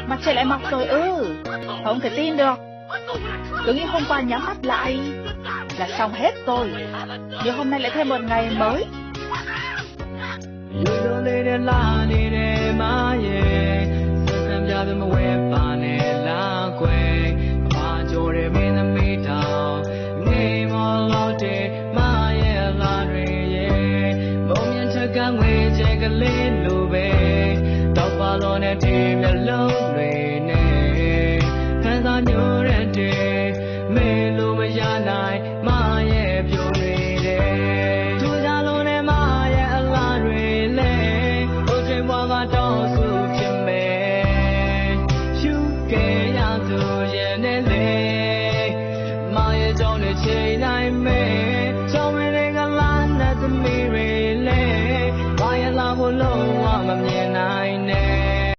Mặt trời lại mọc rồi ư? Không thể tin được. Cứ nghĩ hôm qua nhắm mắt lại là xong hết rồi. Nhưng hôm nay lại thêm một ngày mới. Yus zoo li dej lag li dej mas yej, xwm txheej nplog twb mus ua pa ne lag kuej, pab cov dej me na me tau, nej mos los dej mas yej hla dej yej, moos yej ntsha kab nqe ces kab li lub npe, tau pab los nej dej nplog lub npe ne, kab xav nyuj dej dej, me lub npe yaj nai mas yej pyu dej dej, tub yaj lub npe mas yej hla dej le, ua dej npua mas rau xub phi me, xyub kev yaj tus yej nej le, mas yej rau nej tsheb nai me, rau me nej kab lag nais txom me dej le, mas yej hla hu lub ua mas me